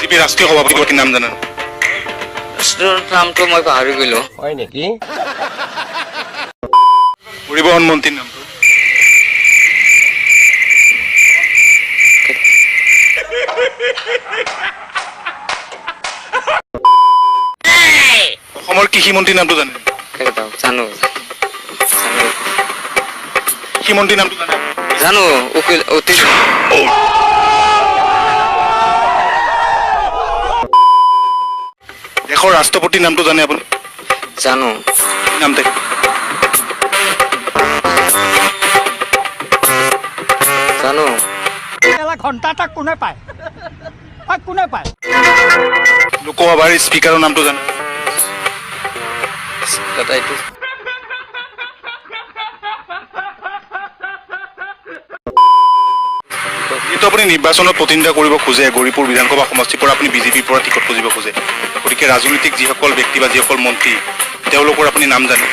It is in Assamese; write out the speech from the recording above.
বিজেপিৰ ৰাষ্ট্ৰীয় সভাপতিগৰাকীৰ নাম জানে? নামটো মই পাহৰি গ'লো। হয় নেকি? পৰিবহণ মন্ত্ৰীৰ নামটো? অসমৰ কৃষিমন্ত্ৰীৰ নামটো জানে? জানো। কৃষিমন্ত্ৰীৰ নামটো জানে? জানো। উকিল অতি। দেশৰ ৰাষ্ট্ৰপতিৰ নামটো জানে আপুনি? জানো। কি নাম তেখেত? জানো। ঘণ্টা এটা কোনে পায়? কোনে পায়? লোকসভাৰ স্পীকাৰৰ নামটো জানে? দাদা, এইটো যিহেতু আপুনি নিৰ্বাচনত প্ৰতিদ্বন্দ্বিতা কৰিব খোজে, গৌৰীপুৰ বিধানসভা সমষ্টিৰ পৰা আপুনি বিজেপিৰ পৰা টিকট খুজিব খোজে, গতিকে ৰাজনৈতিক যিসকল ব্যক্তি বা যিসকল মন্ত্ৰী, তেওঁলোকৰ আপুনি নাম জানে?